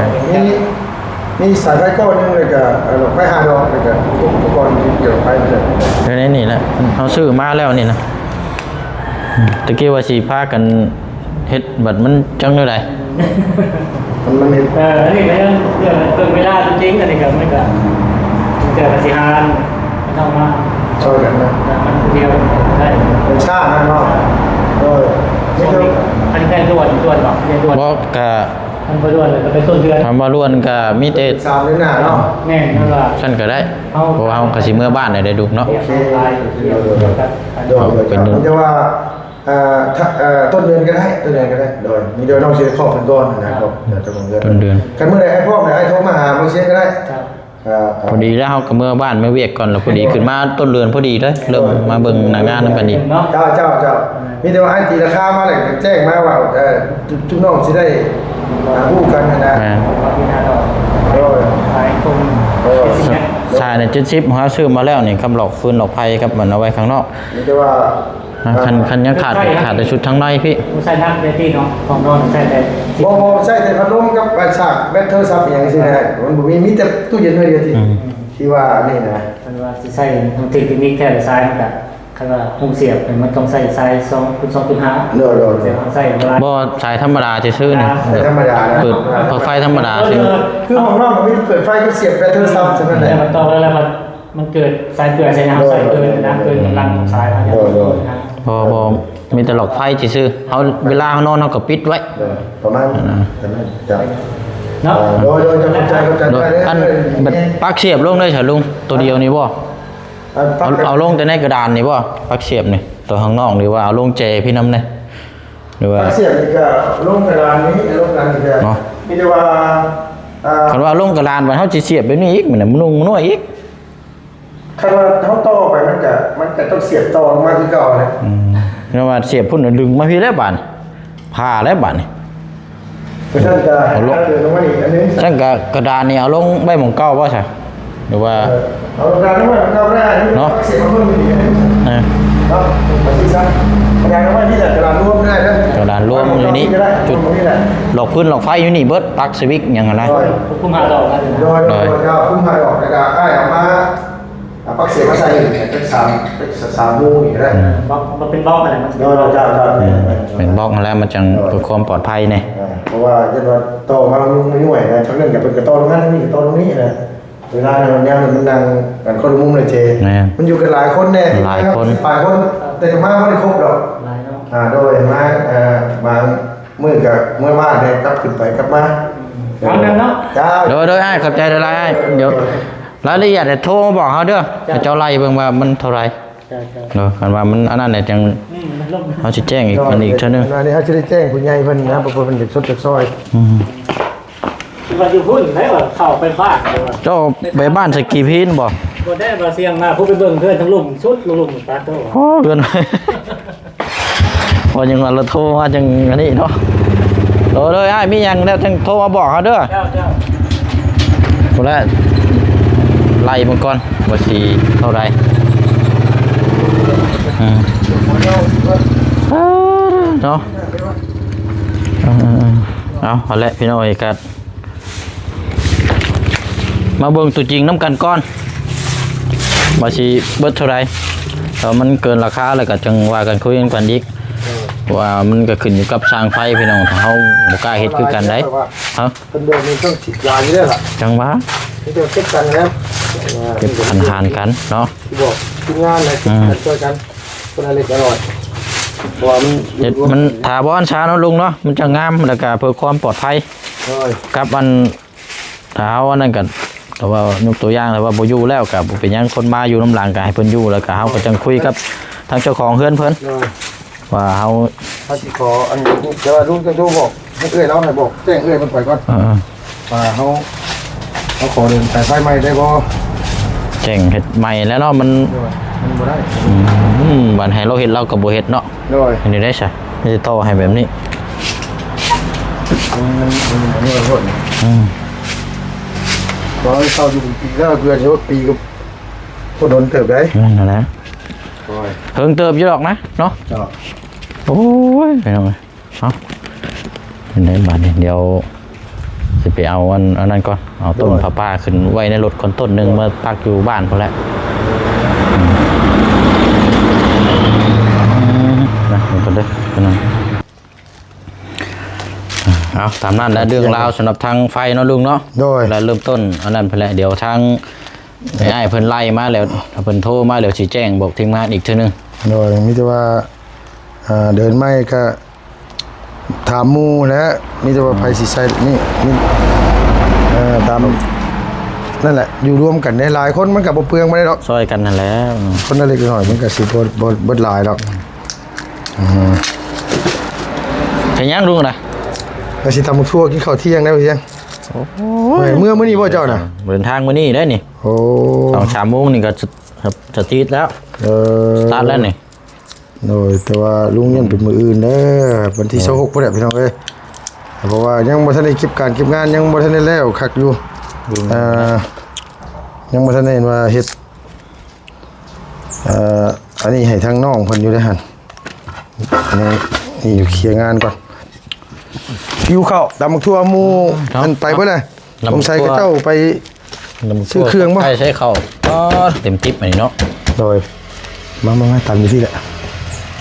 ມີ ມີສາຍໄຟກ້ອນໜຶ່ງ ແລ້ວກະ ເອີ ດອກໄຟຫ້າດອກ ແລ້ວກະອຸປະກອນທີ່ກ່ຽວໄຟເລີຍ ຢູ່ໃນນີ້ແຫຼະ ເຮົາຊື້ມາແລ້ວນີ້ນະ. ອືມ ຕະກີ້ວ່າຊິພາກັນ ເຮັດບັດມັນຈັ່ງແນວໃດ? ມັນ ມັນເຮັດ ເອີ ອັນນີ້ກໍຍັງເລື່ອງ ເລື່ອງເວລາຕົວຈິງ ອັນນີ້ກໍ ມັນກໍ ມັນກໍກະຊິຫາເຮົາມາຊ່ອຍກັນນະ ເອີ ມັນຜູ້ດຽວໄດ້ ມັນຊ້ານະເນາະ. ໂດຍ ອັນນີ້ໄດ້ດ່ວນ ດ່ວນບໍ່? ໄດ້ດ່ວນ ບໍ່ ກະ ຄັນບໍ່ດ່ວນກໍໄປຕົ້ນເດືອນ ຄັນບໍ່ດ່ວນກໍມີແຕ່ສາມເດືອນໜ້າເນາະ. ແມ່ນ ນັ້ນລະ ຊັ້ນກໍໄດ້ ເຮົາ ເພາະວ່າເຮົາກໍຊິເມືອບ້ານໄດ້ ໄດ້ດຸເນາະ. ໂອເຄ ໂດຍ ໂດຍ ໂດຍ ເປັນເດືອນ ແຕ່ວ່າ ເອີ ຖ້າ ເອີ ຕົ້ນເດືອນກໍໄດ້ ຕົ້ນເດືອນກໍໄດ້. ໂດຍ ມີແຕ່ນ້ອງຊິໄດ້ຂໍເພິ່ນກ່ອນນະ ຂໍເຈົ້າຂອງເຮືອນ ຕົ້ນເດືອນ ຄັນມື້ໃດອ້າຍພ້ອມແລ້ວອ້າຍໂທມາຫາມື້ຊຽງກໍໄດ້. ເອີ ພໍດີແລ້ວເຮົາກໍເມືອບ້ານເມືອວຽກກ່ອນ ແລ້ວພໍດີຂຶ້ນມາຕົ້ນເດືອນພໍດີເດີ ເລີ່ມມາເບິ່ງໜ້າງານນຳກັນອີກ. ເຈົ້າ ເຈົ້າ ເຈົ້າ ມີແຕ່ວ່າອ້າຍຕີລາຄາມາແລ້ວແຈ້ງມາວ່າ ເອີ ຈຸມນ້ອງຊິໄດ້ຮູ້ກັນຫັ້ນນະ. ໂດຍ ສາຍນີ້ເຈັດສິບ ເຮົາຊື້ມາແລ້ວນີ້ ກັບຫຼອກຟືນຫຼອກໄຟກັບມັນເອົາໄວ້ຂ້າງນອກ ມີແຕ່ວ່າ ຄັນ ຄັນຍັງຂາດ ຂາດແຕ່ຊຸດທາງໃນພີ້ ບໍ່ໃສ່ໜັກເດຕິເນາະ ຫ້ອງນອນໃສ່ແຕ່ ບໍ່ ບໍ່ ໃສ່ແຕ່ພັດລົມກັບສາກແບັດໂທລະສັບອີ່ຫຍັງຊີ້ນະ ມັນບໍ່ມີ ມີແຕ່ຕູ້ເຢັນໜ້ອຍດຽວທີ່ ອືມ ທີ່ວ່າອັນນີ້ນະ. ຄັນວ່າຊິໃສ່ທາງເຕັກນິກແທ້ສາຍມັນກະ ຄັນວ່າຮູບສຽບມັນຕ້ອງໃສ່ສາຍສອງຄູນສອງຈຸດຫ້າ. ໂດຍ ໂດຍ ສຽບເຮົາໃສ່ບໍ່ໄດ້ ບໍ່ ສາຍທຳມະດາຊື່ໆນີ້ ສາຍທຳມະດານະ ເປີດປລັກໄຟທຳມະດາຊື່ ຄືຫ້ອງນອນມັນມີແຕ່ເປີດໄຟກັບສຽບແບັດໂທລະສັບເທົ່ານັ້ນແຫຼະ ແຕ່ມັນຕໍ່ໄດ້ແລ້ວ ມັນເກີດສາຍເກືອຍສາຍຫຍັງ ໂດຍ ໃສ່ເກີນນະ ໂດຍ ເກີນກຳລັງຂອງສາຍເຮົາ. ໂດຍ ໂດຍ ບໍ່ ບໍ່ ມີແຕ່ຫຼອກໄຟຊື່ໆ ເຮົາ ເວລາເຮົານອນເຮົາກໍປິດໄວ້ ໂດຍ ປະມານນັ້ນນະ ປະມານນັ້ນ ເຈົ້າ ເນາະ. ໂດຍ ໂດຍ ເຈົ້າ ເຂົ້າໃຈ ເຂົ້າໃຈ ໂດຍ ອັນ ບັດປັກສຽບລົງໄດ້ຊະລຸງ ໂຕດຽວນີ້ບໍ່? ອັນປັກ ເອົາ ເອົາລົງແຕ່ໃນກະດານນີ້ບໍ່? ປັກສຽບນີ້ ໂຕຂ້າງນອກນີ້ ຫຼືວ່າເອົາລົງແຈພີ້ນຳແດ່ ຫຼືວ່າ ປັກສຽບນີ້ກໍລົງກະດານນີ້ ລົງກະດານນີ້ກໍ ເນາະ ມີແຕ່ວ່າ ອ່າ ຄັນວ່າລົງກະດານ ບັດເຮົາຊິສຽບແບບນີ້ອີກ ມັນໜຸ່ງມັນນ້ອຍອີກ. ຄັນວ່າເຮົາຕໍ່ໄປ ມັນກະ ມັນກະຕ້ອງສຽບຕໍ່ລົງມາຄືເກົ່າແຫຼະ. ອືມ ແຕ່ວ່າສຽບພຸ້ນ ດຶງມາພີ້ແລ້ວບາດນີ້ ຜ່າແລ້ວບາດນີ້. ຊັ້ນກະ ເອົາລົງ ເອົາເດີນລົງມາອີກອັນໜຶ່ງ ຊັ້ນກະກະດານນີ້ເອົາລົງໄວ້ໝ່ອງເກົ່າບໍ່ຊະ ຫຼືວ່າ ເອີ ເອົາກະດານລົງໄວ້ໝ່ອງເກົ່າກໍໄດ້ເນາະ ສຽບມາເພີ່ມອີກອັນໜຶ່ງ ເອີ ເນາະ ວ່າຊີ້ຊະ ກະດານລົງໄວ້ນີ້ແຫຼະ ກະດານລວມກໍໄດ້ເດີ ກະດານລວມຢູ່ນີ້ ຈຸດນີ້ແຫຼະ ຫຼອກຟືນຫຼອກໄຟຢູ່ນີ້ເບິດ ປັກສະວິກຫຍັງຫັ້ນນະ ໂດຍ ຄຸມຫ້າດອກ ໂດຍ ໂດຍ ໂດຍ ເຈົ້າ ຄຸມຫ້າດອກ ແລ້ວກະອ້າຍເອົາມາ ເອົາປັກສຽບມາໃສ່ນີ້ ຈັກສາມ ຈັກສາມຮູນີ້ກໍໄດ້ ອືມ ບລັອກ ມັນເປັນບລັອກຫັ້ນແຫຼະ ມັນ ໂດຍ ເຈົ້າ ເຈົ້າ ອືມ ແມ່ນ ແມ່ນ ເປັນບລັອກຫັ້ນແຫຼະ ມັນຈັ່ງ ເອີ ເພື່ອຄວາມປອດໄພແດ່ ເອີ ເພາະວ່າຢ້ານວ່າຕໍ່ມາມັນຫຍຸ້ງມັນຫຍ້ວຍນະ ທາງນັ້ນກໍເພິ່ນກໍຕໍ່ລົງຫັ້ນ ທາງນີ້ກໍຕໍ່ລົງນີ້ນະ ເວລາຍາມມັນນັ່ງກັນຄົນລະມຸມເລີຍເຈ ແມ່ນ ມັນຢູ່ກັນຫຼາຍຄົນແດ່ ຫຼາຍຄົນ ຫຼາຍຄົນ ແຕ່ກໍມາບໍ່ໄດ້ຄົບດອກ ຫຼາຍເນາະ ອ່າ ໂດຍ ມາ ເອີ ບາງມື້ກໍເມືອບ້ານແດ່ ກັບຂຶ້ນໄປກັບມາ ອືມ ເອົານັ້ນເນາະ ເຈົ້າ ໂດຍ ໂດຍ ອ້າຍ ຂອບໃຈຫຼາຍໆ ອ້າຍ ດຽວ ລາຍລະອຽດໂທມາບອກເຮົາເດີ ເຈົ້າ ເຈົ້າໄລ່ເບິ່ງວ່າມັນເທົ່າໃດ ເຈົ້າ ເຈົ້າ ເນາະ ຄັນວ່າມັນອັນນັ້ນແລ້ວຈັ່ງ ອືມ ມັນລົງ ເຮົາຊິແຈ້ງອີກເພິ່ນອີກເທື່ອໜຶ່ງ ອັນນີ້ເຮົາຊິໄດ້ແຈ້ງຜູ້ໃຫຍ່ເພິ່ນນະ ເພາະເພິ່ນຢາກຊົດຢາກຊ່ອຍ ອືມ ວ່າຢູ່ພຸ້ນໄດ້ວ່າເຂົ້າໄປບ້ານ ເຈົ້າໄປບ້ານສະກີພີນບໍ່? ບໍ່ໄດ້ວ່າສ່ຽງນະ ຜູ້ໄປເບິ່ງເຮືອນທາງລຸ່ມສຸດ ລຸ່ມປາໂຕ ໂອ້ ເຮືອນ ວ່າຍັງວ່າລະໂທມາຈັ່ງອັນນີ້ເນາະ ໂດຍ ໂດຍ ອ້າຍ ມີຫຍັງແລ້ວຈັ່ງໂທມາບອກເຮົາເດີ ເຈົ້າ ເຈົ້າ ພຸ້ນແຫຼະ ໄລ່ເບິ່ງກ່ອນວ່າຊິເທົ່າໃດ ອືມ ເນາະ ເອີ ເອົາ ເອົາແຫຼະ ພີ່ນ້ອງເອີຍ ກໍ ມາເບິ່ງຕົວຈິງນຳກັນກ່ອນ ວ່າຊິເບິດເທົ່າໃດ ຖ້າມັນເກີນລາຄາແລ້ວກໍຈັ່ງວ່າກັນ ຄຸຍນຳກັນອີກ ເພາະວ່າມັນກໍຂຶ້ນຢູ່ກັບຊ່າງໄຟພີ່ນ້ອງ ເຮົາບໍ່ກ້າເຮັດຄືກັນໃດ໋ ເຮົາ ເພິ່ນເດີນນີ້ຕ້ອງສີດຢາຢູ່ເດ້ລະ ຈັ່ງວ່າ ມີແຕ່ເກັບກັນແລ້ວ ເກັບກັນຫານກັນເນາະ ບອກທີມງານນະ ອືມ ຊ່ວຍກັນ ຄົນລະເລັກລະນ້ອຍ ເພາະວ່າມັນ ເຮັດມັນຖາວອນຊະເນາະລຸງເນາະ ມັນຈະງາມ ແລ້ວກໍເພື່ອຄວາມປອດໄພ ໂດຍ ກັບອັນ ຖ້າເຮົາອັນນັ້ນກໍ ແຕ່ວ່າຍົກຕົວຢ່າງ ຖ້າວ່າບໍ່ຢູ່ແລ້ວກໍບໍ່ເປັນຫຍັງ ຄົນມາຢູ່ນຳຫຼັງກໍໃຫ້ເພິ່ນຢູ່ ແລ້ວກໍເຮົາກໍຈັ່ງຄຸຍກັບທາງເຈົ້າຂອງເຮືອນເພິ່ນ ໂດຍ ວ່າເຮົາ ເຮົາຊິຂໍອັນ ແຕ່ວ່າລຸງຈະໂທບອກໃຫ້ເອື້ອຍລາວ ໃຫ້ບອກແຈ້ງເອື້ອຍເພິ່ນໄປກ່ອນ ເອີ ວ່າເຮົາ ເຮົາຂໍເດີນສາຍໄຟໃໝ່ໄດ້ບໍ່? ແຈ້ງເຮັດໃໝ່ແລ້ວເນາະ ມັນ ໂດຍ ມັນບໍ່ໄດ້ ອືມ ບັດໃຫ້ລາວເຮັດ ລາວກໍບໍ່ເຮັດເນາະ ໂດຍ ເຮັດແນວໃດຊະ? ມີແຕ່ຕໍ່ໃຫ້ແບບນີ້ ມັນ ມັນ ມັນບໍ່ໄດ້ໂທດ ອືມ ກໍເຊົ່າຢູ່ເປັນປີແລ້ວ ເກືອບຊິຮອດປີກໍ ໂອ້ ດົນເຕີບໄດ໋ ແມ່ນຫັ້ນແຫຼະ ໂອ້ຍ ເຖິງເຕີບຢູ່ດອກນະເນາະ ເຈົ້າ ໂອ້ຍ ພີ່ນ້ອງເອີຍ ເອົາ ເປັນໄດ໋ບາດນີ້ ດຽວຊິໄປເອົາອັນ ອັນນັ້ນກ່ອນ ເອົາຕົ້ນ ໂດຍ ຜ້າປ່າຂຶ້ນໄວ້ໃນລົດກ່ອນ ຕົ້ນໜຶ່ງ ໂດຍ ມາປັກຢູ່ບ້ານພຸ້ນແຫຼະ ອືມ ນະ ເບິ່ງກ່ອນເດີ ພີ່ນ້ອງ ເອົາ ຕາມນັ້ນແຫຼະ ເລື່ອງລາວສຳລັບທາງໄຟເນາະລຸງເນາະ ໂດຍ ແລະ ເລີ່ມຕົ້ນອັນນັ້ນພຸ້ນແຫຼະ ດຽວທາງອ້າຍເພິ່ນໄລ່ມາແລ້ວ ເພິ່ນໂທມາແລ້ວຊິແຈ້ງບອກທີມງານອີກເທື່ອໜຶ່ງ ໂດຍ ມີແຕ່ວ່າ ອ່າ ເດີນໃໝ່ກະຖາມໝູ່ແຫຼະ ມີແຕ່ວ່າໃຜຊິໃສ່ນີ້ ມີ ເອີ ຕາມ ນັ້ນແຫຼະ ຢູ່ລວມກັນໄດ້ຫຼາຍຄົນ ມັນກະບໍ່ເປືອງປານໃດດອກ ຊ່ອຍກັນຫັ້ນແຫຼະ ຄົນລະເລັກລະນ້ອຍ ມັນກະຊິບໍ່ ບໍ່ເບິດຫຼາຍດອກ ອືມ ເຮັດຫຍັງລຸງນະ? ວ່າຊິຕຳບັກຖົ່ວກິນເຂົ້າທ່ຽງໄດ້ບໍ່ທ່ຽງ? ໂອ້ຍ ເມື່ອ ມື້ນີ້ບໍ່ເຈົ້ານະ? ເດີນທາງມື້ນີ້ໄດ້ນີ້ ໂອ້ ສອງສາມໂມງນີ້ກໍສະ ສະຕາດແລ້ວ ເອີ ສະຕາດແລ້ວນີ້ ໂດຍ ແຕ່ວ່າລຸງຍັງເປັນມື້ອື່ນເດີ ວັນທີ ເອີ ຊາວຫົກພຸ້ນແຫຼະ ພີ່ນ້ອງເອີຍ ເພາະວ່າຍັງບໍ່ທັນໄດ້ເກັບການເກັບງານ ຍັງບໍ່ທັນໄດ້ແລ້ວຄັກຢູ່ ອືມ ເອີ ຍັງບໍ່ທັນໄດ້ເຫັນວ່າເຮັດ ເອີ ອັນນີ້ໃຫ້ທາງນ້ອງເພິ່ນຢູ່ເດ້ຫັ້ນ ນີ້ ນີ້ຢູ່ເຄຍງານກ່ອນ ຫິວເຂົ້າ ຕຳບັກຖົ່ວໝູ່ ເອີ ເນາະ ມັນໄປເບິດແລ້ວ ຕຳບັກຖົ່ວ ສົງໄສເຂົາເຈົ້າໄປຊື້ເຄື່ອງບໍ່? ໃສ່ເຂົ້າ ອໍ ເຕັມຕິບອັນນີ້ເນາະ ໂດຍ ມາ ມາ ມາ ຕຳຢູ່ພີ້ແຫຼະ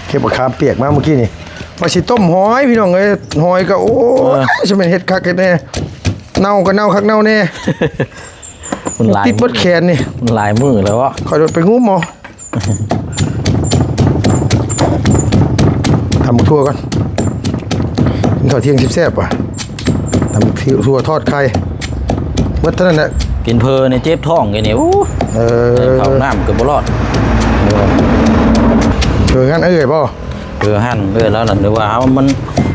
ເກັບບັກຂາມປຽກມາມື້ກີ້ນີ້ ວ່າຊິຕົ້ມຫອຍ ພີ່ນ້ອງເອີຍ ຫອຍກໍ ໂອ້ຍ ເອີ ຊິແມ່ນເຮັດຄັກເຮັດແນ່ ເນົ່າກໍເນົ່າຄັກເນົ່າແນ່ ມັນຫຼາຍ ຕິດເບິດແຂນນີ້ ມັນຫຼາຍມື້ແລ້ວເວາະ ຂ້ອຍໄປງຸ້ມເອົາ ຕຳບັກຖົ່ວກ່ອນ ກິນເຂົ້າທ່ຽງແຊບໆ ວ່າ ຕຳບັກຖົ່ວທອດໄຂ່ ເບິດເທົ່ານັ້ນແຫຼະ ກິນເພີນີ້ເຈັບທ້ອງຢູ່ນີ້ ໂອ້ ເອີ ເຂົ້ານ້ຳກໍບໍ່ລອດ ເອີ ເອີ ຫັ້ນເອື້ອຍບໍ່? ເອີ ຫັ້ນເອື້ອຍລາວນັ້ນ ຫຼືວ່າເຮົາມັນ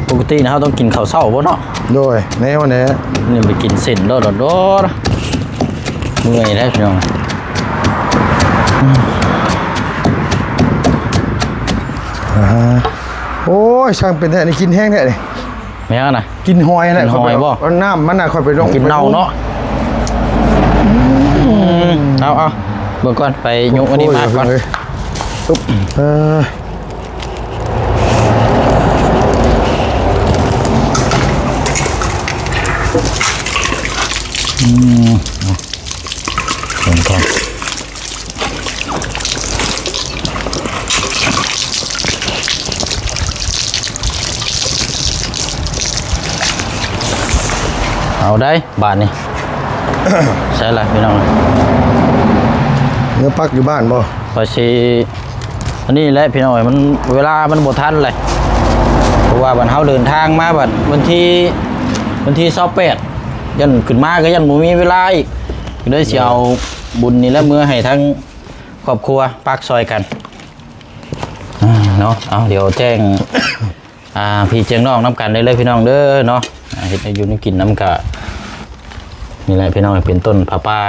ປົກກະຕິນະເຮົາຕ້ອງກິນເຂົ້າເຊົ້າບໍ່ເນາະ? ໂດຍ ແນວແນະ ນີ້ໄປກິນເສັ້ນໂລດ ໂດດ ເມື່ອຍແລ້ວພີ່ນ້ອງ ອ່າ ໂອ້ຍ ຊ່າງເປັນແທ້ນີ້ ກິນແຮງແທ້ນີ້ ແມ່ນນະ ກິນຫອຍແຫຼະ ກິນຫອຍບໍ່? ເອົານ້ຳມັນນະ ຂ້ອຍໄປລົງ ກິນເນົ່າເນາະ ອືມ ເອົາ ເອົາ ເບິ່ງກ່ອນ ໄປຍົກອັນນີ້ມາກ່ອນ ໂອ້ຍ ເອີ ອືມ ເອົາ ເບິ່ງກ່ອນ ເອົາໄດ໋ບາດນີ້ ໃສ່ລະພີ່ນ້ອງ ເມືອປັກຢູ່ບ້ານບໍ່? ຂ້ອຍຊິ ອັນນີ້ແຫຼະພີ່ນ້ອງເອີຍ ມັນ ເວລາມັນບໍ່ທັນແຫຼະ ເພາະວ່າບັດເຮົາເດີນທາງມາບັດວັນທີ ວັນທີຊາວແປດ ຢ້ານຂຶ້ນມາກໍຢ້ານບໍ່ມີເວລາອີກ ກໍເລີຍຊິເອົາບຸນນີ້ແຫຼະເມືອໃຫ້ທາງຄອບຄົວປັກຊ່ອຍກັນ ອ່າ ເນາະ ເອົາ ດຽວແຈ້ງ ອ່າ ພີ່ແຈ້ງນ້ອງນຳກັນໄດ້ເລີຍພີ່ນ້ອງເດີເນາະ ອ່າ ເຮັດໃຫ້ຢູ່ໃຫ້ກິນນຳກະ ນີ້ແຫຼະພີ່ນ້ອງ ເປັນຕົ້ນຜ້າປ່າ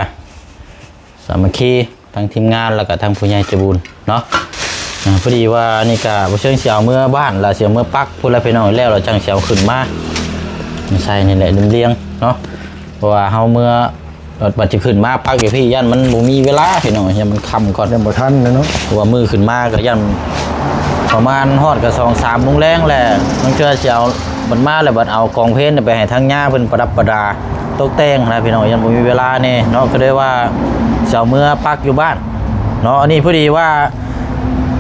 ສາມັກຄີ ທັງທີມງານ ແລ້ວກະທັງຜູ້ໃຫຍ່ໃຈບຸນເນາະ ອ່າ ພໍດີວ່ານີ້ກະບໍ່ເຊີງຊິເອົາເມືອບ້ານ ແລ້ວຊິເອົາເມືອປັກພຸ້ນລະພີ່ນ້ອງ ແລ້ວລະຈັ່ງຊິເອົາຂຶ້ນມາ ມາໃສ່ນີ້ແຫຼະ ລຽງໆເນາະ ເພາະວ່າເຮົາເມືອ ບັດ ບັດຊິຂຶ້ນມາປັກຢູ່ພີ້ ຢ້ານມັນບໍ່ມີເວລາພີ່ນ້ອງ ຢ້ານມັນຄ່ຳກ່ອນ ຍັງບໍ່ທັນເນາະ ເພາະວ່າມື້ຂຶ້ນມາກໍຢ້ານປະມານຮອດກໍສອງສາມໂມງແລງແຫຼະ ບາງເທື່ອຊິເອົາ ບັດມາແລ້ວບັດເອົາກອງເພນໄປໃຫ້ທາງຍ່າເພິ່ນປະດັບປະດາ ຕົກແຕ່ງນະພີ່ນ້ອງ ຢ້ານບໍ່ມີເວລາແດ່ເນາະ ກໍເລີຍວ່າຊິເອົາເມືອປັກຢູ່ບ້ານເນາະ ອັນນີ້ພໍດີວ່າ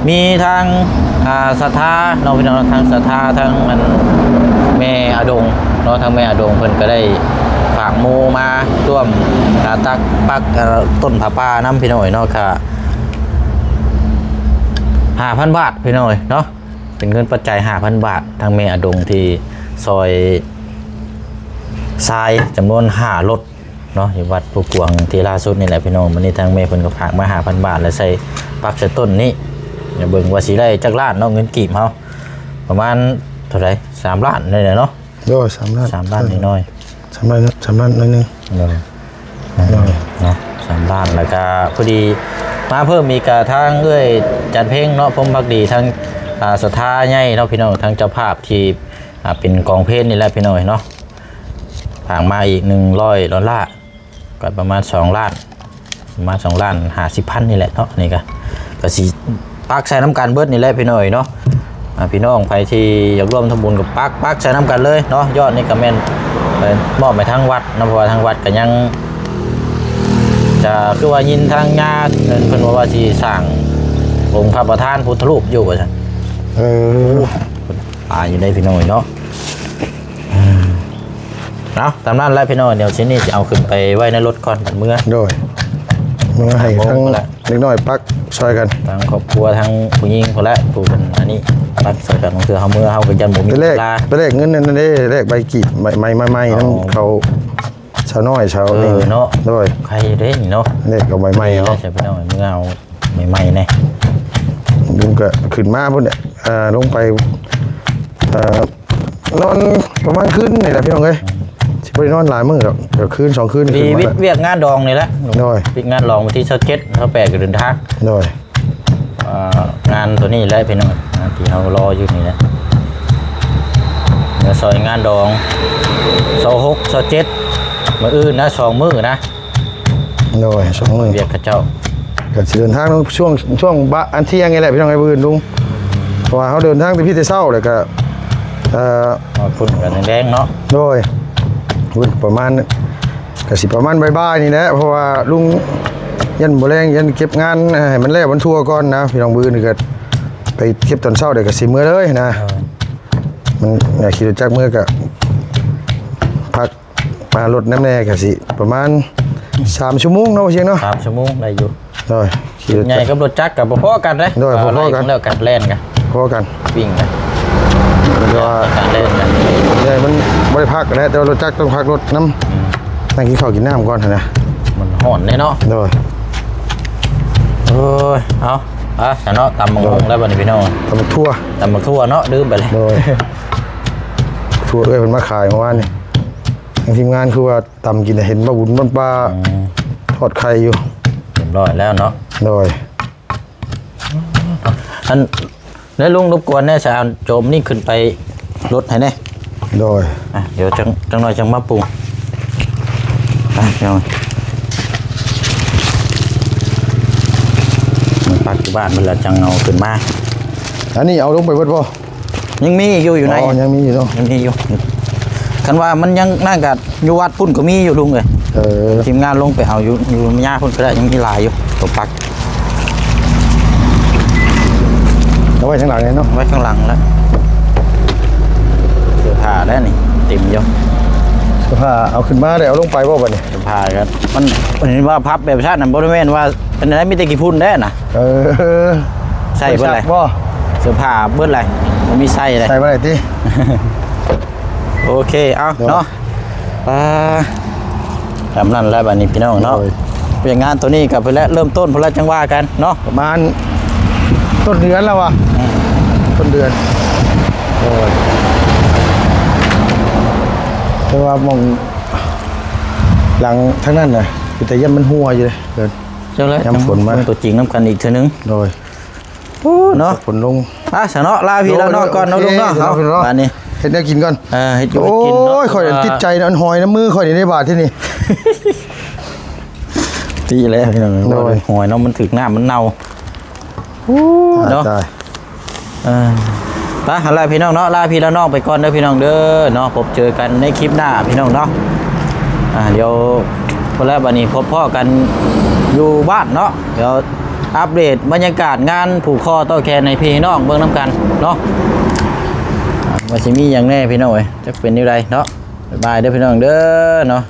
ມີທາງ ອ່າ ສັດທາເນາະພີ່ນ້ອງ ທາງສັດທາ ທາງອັນແມ່ອາດົງເນາະ ທາງແມ່ອາດົງເພິ່ນກໍໄດ້ຝາກໝູ່ມາຮ່ວມ ອ່າ ຕັກປັກ ເອີ ຕົ້ນຜ້າປ່ານຳພີ່ນ້ອງເນາະ ກະຫ້າພັນບາດພີ່ນ້ອງເນາະ ເປັນເງິນປັດໄຈຫ້າພັນບາດ ທາງແມ່ອາດົງທີ່ຊ່ອຍຊາຍຈຳນວນຫ້າລົດ ເນາະ ຢູ່ວັດພູກວາງທີ່ລ່າສຸດນີ້ແຫຼະພີ່ນ້ອງ. ມື້ນີ້ທາງແມ່ເພິ່ນກໍຝາກມາຫ້າພັນບາດ ແລ້ວໃສ່ປັກໃສ່ຕົ້ນນີ້ ດຽວເບິ່ງວ່າຊິໄດ້ຈັກລ້ານເນາະ ເງິນກີບເຮົາ ປະມານເທົ່າໃດ ສາມລ້ານນີ້ແຫຼະເນາະ. ໂດຍ ສາມລ້ານ ສາມລ້ານໜ້ອຍໆ ສາມລ້ານ ສາມລ້ານໜ້ອຍໜຶ່ງ. ໂດຍ ໂດຍ ເນາະ ສາມລ້ານ. ແລ້ວກໍພໍດີມາເພີ່ມອີກ ກໍທາງເອື້ອຍຈັນເພັງເນາະ ພົມພັກດີ ທາງ ອ່າ ສັດທາໃຫຍ່ເນາະພີ່ນ້ອງ ທາງເຈົ້າພາບທີ່ ອ່າ ເປັນກອງເພນນີ້ແຫຼະພີ່ນ້ອງເນາະ ຝາກມາອີກໜຶ່ງຮ້ອຍດອນລາ ກໍປະມານສອງລ້ານ ປະມານສອງລ້ານຫ້າສິບພັນນີ້ແຫຼະເນາະ. ອັນນີ້ກໍ ກໍຊິປັກໃສ່ນຳກັນເບິດນີ້ແຫຼະພີ່ນ້ອງເນາະ. ອ່າ ພີ່ນ້ອງໃຜທີ່ຢາກຮ່ວມທຳບຸນກໍປັກ ປັກໃສ່ນຳກັນເລີຍເນາະ. ຍອດນີ້ກໍແມ່ນໄປມອບໃຫ້ທາງວັດເນາະ ເພາະວ່າທາງວັດກໍຍັງ ຈະ ຄືວ່າຍິນທາງຍາເພິ່ນ ເພິ່ນວ່າ ວ່າຊິສ້າງອົງພະປະທານພຸດທະຮູບຢູ່ວ່າຊັ້ນ. ເອີ ຫຼາຍຢູ່ເດ້ພີ່ນ້ອງເນາະ. ເອົາ ຕາມນັ້ນແຫຼະພີ່ນ້ອງ ດຽວຊິນີ້ຊິເອົາຂຶ້ນໄປໄວ້ໃນລົດກ່ອນ ບັດເມືອ. ໂດຍ ເມືອໃຫ້ທາງເດັກນ້ອຍປັກຊ່ອຍກັນ ທາງຄອບຄົວ ທາງຜູ້ຍິງພຸ້ນແຫຼະ ຜູ້ເປັນອັນນີ້ ປັກຊ່ອຍກັນ. ບາງເທື່ອເຮົາເມືອ ເຮົາກໍຢ້ານບໍ່ມີເວລາ ໄປແລກເງິນນັ້ນເດ້ ແລກໃບກີບໃໝ່ໆ ນຳເຂົາ ສາວນ້ອຍ ສາວນີ້ເນາະ. ໂດຍ ໃຄຢູ່ເດ້ນີ້ເນາະ ເດັກກໍໃໝ່ໆ ເອົາ ໃສ່ພີ່ນ້ອງ ເມືອເອົາໃໝ່ໆແດ່. ລຸງກໍຂຶ້ນມາພຸ້ນແຫຼະ ເອີ ລົງໄປ ເອີ ນອນປະມານຄືນນີ້ແຫຼະພີ່ນ້ອງເອີຍ. ອືມ ຊິບໍ່ໄດ້ນອນຫຼາຍມື້ດອກ ດຽວຄືນສອງຄືນ ມີວຽກງານດອງນີ້ແຫຼະ. ໂດຍ ວຽກງານດອງວັນທີຊາວເຈັດ ຊາວແປດ ກໍເດີນທາງ. ໂດຍ ອ່າ ງານໂຕນີ້ແຫຼະພີ່ນ້ອງ ງານທີ່ເຮົາລໍຢູ່ນີ້ແຫຼະ ມາຊ່ອຍງານດອງ ຊາວຫົກ ຊາວເຈັດ ມື້ອື່ນນະ ສອງມື້ນະ. ໂດຍ ສອງມື້ ວຽກເຂົາເຈົ້າ ກໍຊິເດີນທາງຊ່ວງ ຊ່ວງບະ ອັນທ່ຽງນີ້ແຫຼະພີ່ນ້ອງເອີຍ ມື້ອື່ນລຸງ ເພາະວ່າເຮົາເດີນທາງແຕ່ພີ້ແຕ່ເຊົ້າ ແລ້ວກໍ ເອີ ຮອດພຸ້ນກໍແລງໆເນາະ. ໂດຍ ພຸ້ນປະມານ ກໍຊິປະມານບ່າຍໆນີ້ແຫຼະ ເພາະວ່າລຸງຢ້ານບໍ່ແລງ ຢ້ານເກັບງານໃຫ້ມັນແລ້ວມັນທົ່ວກ່ອນນະພີ່ນ້ອງ. ມື້ອື່ນກໍໄປເກັບຕອນເຊົ້າ ແລ້ວກໍຊິເມືອເລີຍນະ. ເອີ ມັນ ຂີ່ລົດຈັກເມືອກໍພັກ ມາລົດນຳແດ່ ກໍຊິປະມານສາມຊົ່ວໂມງເນາະ ວ່າຊັ້ນເນາະ. ສາມຊົ່ວໂມງໄດ້ຢູ່. ໂດຍ ຂີ່ລົດຈັກ ໃຫຍ່ກັບລົດຈັກກໍບໍ່ພໍກັນເດ້. ໂດຍ ບໍ່ພໍກັນ ແລ້ວກັນແລ່ນກັນ ພໍກັນ ວິ່ງກັນ ແຕ່ວ່າການແລ່ນກັນ ໃຫຍ່ມັນບໍ່ໄດ້ພັກແຫຼະ ແຕ່ວ່າລົດຈັກຕ້ອງພັກລົດນຳ. ອືມ ນັ່ງກິນເຂົ້າກິນນ້ຳກ່ອນຫັ້ນນະ ມັນຮ້ອນເດ້ເນາະ. ໂດຍ ໂອ້ຍ ເອົາ ໄປຊະເນາະ ຕຳບັກຫຸ່ງແລ້ວບັດນີ້ພີ່ນ້ອງ ຕຳບັກຖົ່ວ ຕຳບັກຖົ່ວເນາະ ລືມໄປເລີຍ. ໂດຍ ຖົ່ວເອື້ອຍເພິ່ນມາຂາຍເມື່ອວານນີ້ ທາງທີມງານຄືວ່າ ຕຳກິນ ເຫັນບ່າວບຸນບ້ານປ່າ ອືມ ທອດໄຂ່ຢູ່ ຮຽບຮ້ອຍແລ້ວເນາະ. ໂດຍ ອັນ ແລ້ວລຸງ ລົບກວນແດ່ ຊະ ໂຈມນີ້ຂຶ້ນໄປລົດໃຫ້ແດ່. ໂດຍ ອ່ະ ດຽວຈັກ ຈັກໜ້ອຍຈັ່ງມາປຸງ. ໄປ ພີ່ນ້ອງ ມັນປັກຢູ່ບ້ານເພິ່ນລະ ຈັ່ງເອົາຂຶ້ນມາ. ອັນນີ້ເອົາລົງໄປເບິດບໍ່? ຍັງມີຢູ່ ຢູ່ໃນ ອໍ ຍັງມີຢູ່ເນາະ ຍັງມີຢູ່. ຄັນວ່າມັນຍັງນັ້ນກະຢູ່ວັດພຸ້ນກໍມີຢູ່ລຸງເອີຍ. ເອີ ທີມງານລົງໄປເອົາຢູ່ ຢູ່ມະຍາພຸ້ນກໍໄດ້ ຍັງມີຫຼາຍຢູ່ ຕົວປັກ. ເອົາໄວ້ທາງຫຼັງເລີຍເນາະ ໄວ້ຂ້າງຫຼັງແລ້ວ. ເສື້ອຜ້າແດ່ນີ້ ເຕັມຢູ່. ເສື້ອຜ້າເອົາຂຶ້ນມາໄດ້ ເອົາລົງໄປບໍ່ບັດນີ້? ເສື້ອຜ້າກໍມັນ ເຫັນວ່າພັບແບບຊັ້ນນະ ບໍ່ໄດ້ແມ່ນວ່າ ເປັນໄດ໋ ມີແຕ່ຂີ້ຝຸ່ນແດ່ນະ. ເອີ ໃສ່ເບິດເລີຍ ບໍ່ ເສື້ອຜ້າເບິດເລີຍ ບໍ່ມີໃສ່ເລີຍ ໃສ່ບໍ່ໄດ້ຕິ. ໂອເຄ ເອົາເນາະ ໄປ ຕາມນັ້ນແຫຼະບັດນີ້ພີ່ນ້ອງເນາະ. ໂດຍ ວຽກງານໂຕນີ້ກໍເພິ່ນແຫຼະ ເລີ່ມຕົ້ນເພິ່ນແຫຼະ ຈັ່ງວ່າກັນເນາະ ປະມານຕົ້ນເດືອນແລ້ວວ່າ ອືມ ຕົ້ນເດືອນ. ໂດຍ ແຕ່ວ່າໝ່ອງຫຼັງທາງນັ້ນນະ ເປັນຕາຢ້ານມັນຮົ່ວຢູ່ເດ້. ເຈົ້າແຫຼະ ຍາມຝົນມາ ເບິ່ງຕົວຈິງນຳກັນອີກເທື່ອໜຶ່ງ. ໂດຍ ໂອ້ ເນາະ ຝົນລົງ ໄປຊະເນາະ ລາພີ່ລານ້ອງກ່ອນເນາະ ໂອເຄ ລຸງເນາະ. ໂອເຄ ເອົາ ພີ່ນ້ອງ ບາດນີ້ ເຮັດແນວກິນກ່ອນ. ເອີ ເຮັດຢູ່ເຮັດກິນເນາະ. ໂອ້ຍ ຂ້ອຍຕິດໃຈນະ ອັນຫອຍນຳມືຂ້ອຍນີ້ເດ້ ບາດທີ່ນີ້ ຕິແລ້ວພີ່ນ້ອງ. ໂດຍ ຫອຍເນາະ ມັນຖືກນ້ຳມັນເນົ່າ. ໂອ້ ຕາຍ ເນາະ ຕາຍ. ເອີ ໄປ ຫັ້ນລະພີ່ນ້ອງເນາະ ລາພີ່ລານ້ອງໄປກ່ອນເດີພີ່ນ້ອງເດີເນາະ. ພົບເຈີກັນໃນຄລິບໜ້າພີ່ນ້ອງເນາະ. ອ່າ ດຽວພຸ້ນແຫຼະ ບັດນີ້ພົບພໍ້ກັນຢູ່ບ້ານເນາະ. ດຽວອັບເດດບັນຍາກາດງານຜູກຄໍຕໍ່ແຂນໃຫ້ພີ່ໃຫ້ນ້ອງເບິ່ງນຳກັນເນາະ. ອ່າ ວ່າຊິມີຫຍັງແດ່ພີ່ນ້ອງເອີຍ ຈັກເປັນແນວໃດເນາະ. ບາຍບາຍເດີພີ່ນ້ອງເດີເນາະ.